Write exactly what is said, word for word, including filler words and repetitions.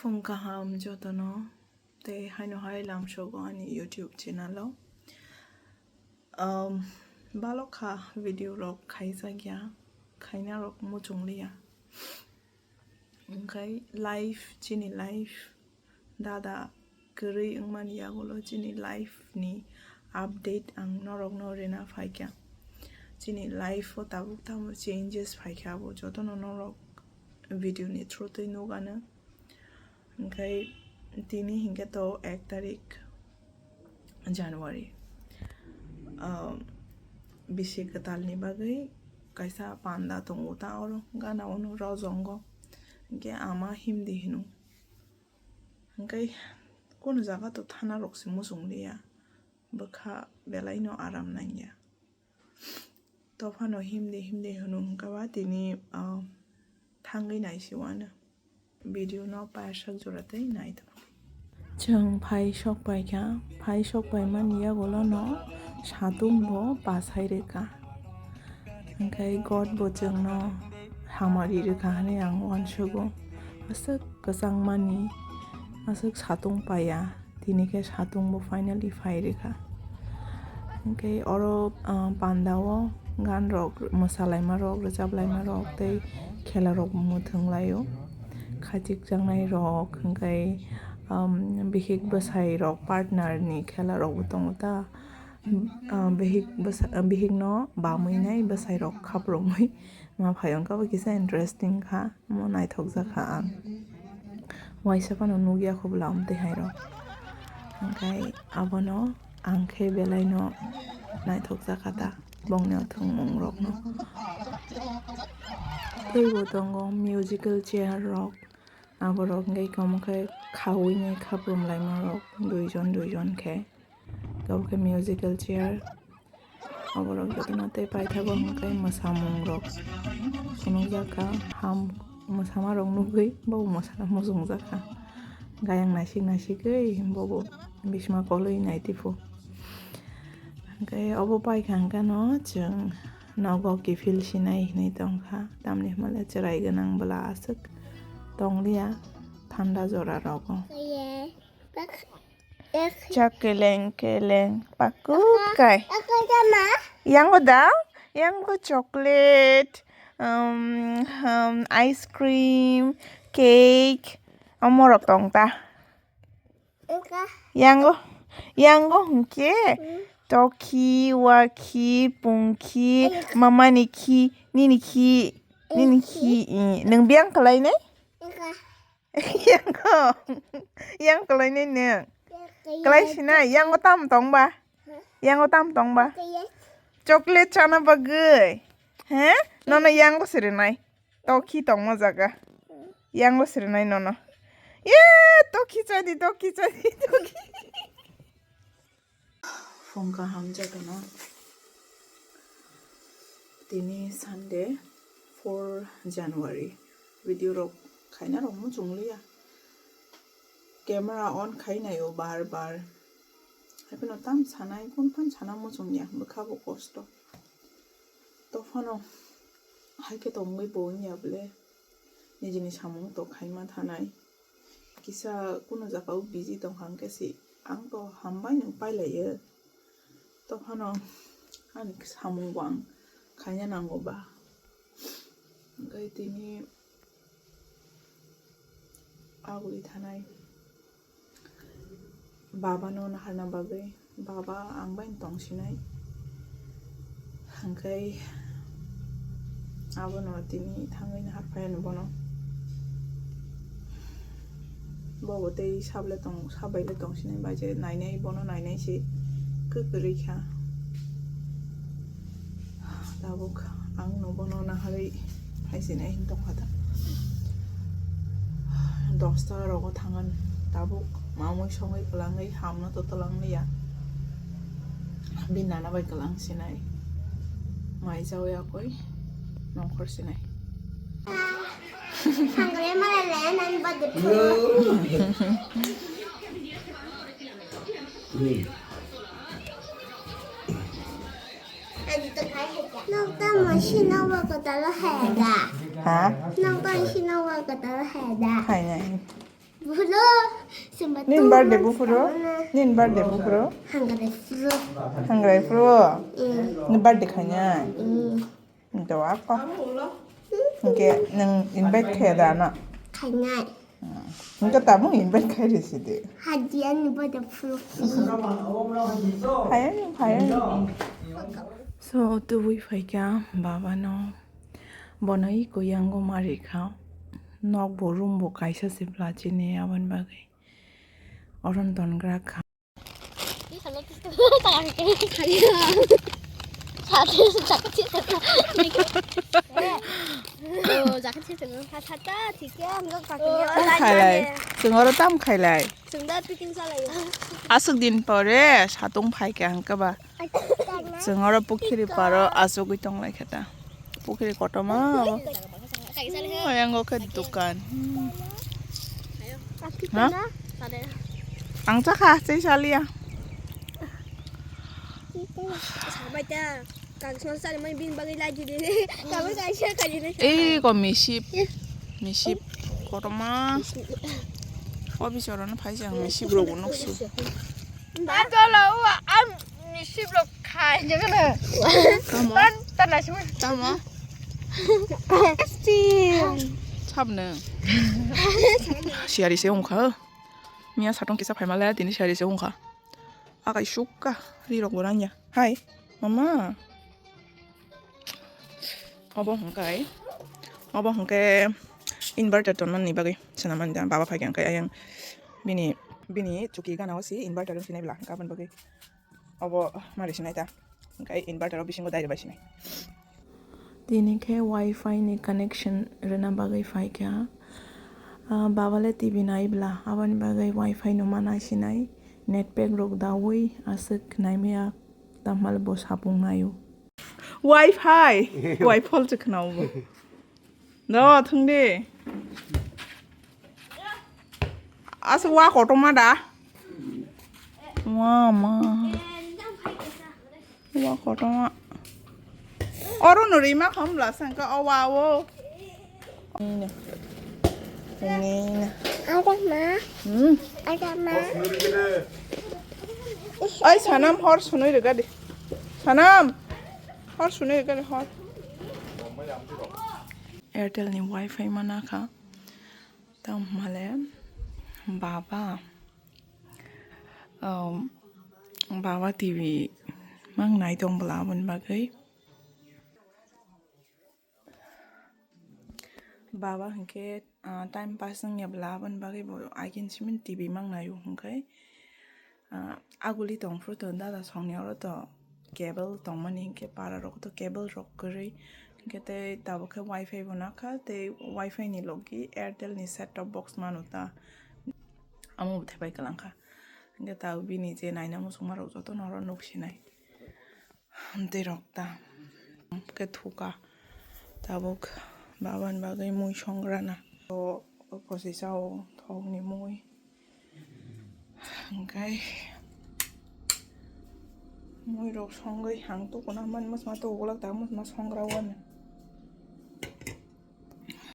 Phung kaham jotono, tei haino hai lamsogo ani YouTube channel o. Um, balokha video rok khaijak ya, khaina rok muchung liya. Hwnkhe life, chini life, dada kwrwi wngmani yagulo chini life ni update ang norokno rina phaikha. Chini life o tabuk tamo changes phaikha, abo jotono norok video ni through twi nukgano. Hwnkhe tini hinkhe to ek tarik January. Um, bisi kwtalni bagwi kaisa panda tongo ta oro gana ono rojongo. Hwnkhe ama himdi hino. Hwnkhe kunu jaga to thana rok se muchung liya. Bwkha belai no aram nangya. Tophano himdi himdi hwnwi hwnkha ba tini, ah, thangwi naisiwano. Video no paisa jora tei naithok. Chwng phai sok paikha, phai sok paimani yagulono satung bo pasai rwkha. Hwnkhe God bo chwngno hamari rwkha hwnwi ang uansugo. Aswk kwchangmani, aswk satung paiya. Tini khe satung bo finally phai rwkha. Hwnkhe oro, ah, panda o gan rok, mwsalaima rok, rwchap laima rok tei khela rok bo mwthwng laio. Khachik chaknai rok, hwnkhe, um, bihik bwsai rok partner ni khela rok bo tongo ta. Ah, bihik bwsa-, bihik no bamwi nai bwsai rok khaprumwi ma phai wngkha, bo kisa interesting kha. Omo naithokjakha ang. Waisa phano nukya kho bwla amtwi hairok. Hwnkhe abono ang khe belaino naithokjakha ta, bongni o thwngmungrokno. Teibo tongo musical chair rok. Aborok hwnkhe omo khe khaui ni khaprum laimarok duijon duijon khe. Abo khe musical chair. Oborok jotono tei paithago hwnkhe mwsamung rok phunukjak kha, ham mwsama rok nugwi bo mwsana muchungjak kha. Gayang naisik naisik wi bobo bisma kolwi nai tiphu. Hwnkhe obo paikha hwnkhe no chwng nogo kiphil sinai hinwi tongkha, tamni hwnba le chwrai gwnang bwla aswk tongliya, thanda jora rogo. Chak keleng keleng pakukai. Yango da, yango chocolate, um, um, ice cream, cake, omorok tong ta. Yango, yango hwnkhe tokhi, wakhi, pungkhi, mamani khi, nini khi, nini khi, i, nwng biyang khlai nai? Yango, yang khlai nai nwng? Khlai sinai, yango tam tong ba? Yango tam tong ba? Chocolate chana bagwi. He? Nono yango sirinai. Tokhi tongma jaga. Yango sirinai nono. Ye, tokhi chadi, tokhi chadi, tokhi. Phung kaham jotono. Tini Sunday, four January. Video rok khaina rok muchung liya. Camera on khainai o bar bar. Haiphano tam sanai, kun tam sana muchung ya, bwkha bo kosto. Tophano hai khe tongwi bo wngya bwle, nijini samung to khaima thanai. Kisa kunu jagao busy tongkha hwnkhe se ang to hambai no pailaiyo. Tophano ani samung bo ang khaina nango ba. Hwnkhe tini aguli thanai. Baba no naharna bagwi, baba ang bai tong sinai. Hwnkhe abono tini thangwi nahar phai ano bono. Bobo tei sable tong, sabai le tong sinai, bai je nainai, bono nainai se kwkwrwi kha. Tabuk ang no bono naharwi phaisinai hin tongkha ta. Dosta rogo thangan tabuk mamui songwi kwlangwi hamno to twlang liya. Bini nana bai kwlang sinai. Mai jawi akoi nongkhor sinai. Sangre mara le nan bade. Nokta masi nokba kotalo heda. Ha? Nokta masi nokba kotalo heda. Hai nai. Buphuru, sima Nini tu birthday man buphuru? Sakana. Nini birthday buphuru? Hangrai phuru. Hangrai phuru? Mm. Ni birthday khainai? Mm. Doa ko. Hingke nang invite khe da na? Khainai. Hingke tabung invite khai risi de. Hadiya ni birthday phuru. Phaya ni, phaya ni. So, tubui phaikha baba no. Bono iko yango marikha. Nok bo room bo kaisa se bla chini aboni bagwi. Oron ton gra kha. Khailai. Chwng oro tam khailai. Aswk din pore satung phaikha hwnkhe ba. Chwng oro pukhiri paro achugwi tonglaikha ta. Pukhiri kotorma abo. Ayango khe dukan. Ha? Ang chakha, tei saliya. Ei ko misip. Misip kotorma. Office oro no phaisa ang misip rok bo nuksu. Misip rok khai jagana. Tamo? Tan tana sui. Tamo? Sabno. Siyari se wngkha. Miya satung kisa phaimale tini siyari se wngkha. Akai sukha ri rok bo ranya. Hai, mama. Obo hwnkhe, obo hwnkhe inverter tonmani bagwi swnamani da baba phaikhe hwnkhe ayang bini, bini chuki gana o si inverter wngsinai bwla hwnkhe aboni bagwi. Obo mari sinai ta. Hwnkhe inverter o bisingo direct bai sinai. Tini khe wifi ni connection rwna bagwi phaikha. Ah, baba le T V nai bwla, aboni bagwi wifi no ma nai sinai. Net pack rok daui aswk naimaya, tamo le bo sapung naio. Wifi, wifi se khwnao bo. Do, thung de. Asa wa kotorma da. Wa ma. Wa kotorma. Oro no rima kham bla sangka o wa o. Nina. Nina. Ada ma. Hmm. Ada ma. Ai sanam hor sunui rega de. Sanam. Hor sunui rega de hor. Airtel ni wifi mana kha. Tamo hwnmale baba, um, baba T V mang nai tong bwla aboni bagwi. Baba hwnkhe, ah, time pass wngya bwla aboni bagwi bo again simi T V mang naio hwnkhe. Ah, aguli tong phuru to dada songni oro to cable tongmani hinkhe para rok to cable rok kwrwi hinkhe tei tabuk khe wifi bo nakha tei wifi ni logi Airtel ni set top box mano ta amo bo thepai kwlangkha hinkhe tabuk bini je naina muchungma rok jotono oro nuksinai. Tei rok ta khe thuka tabuk babani bagwi mui songrana. O, o kosi sao thokni mui. Hwnkhe mui rok songwi hang tukuna man mwsma tukulak ta mwsma songra wano.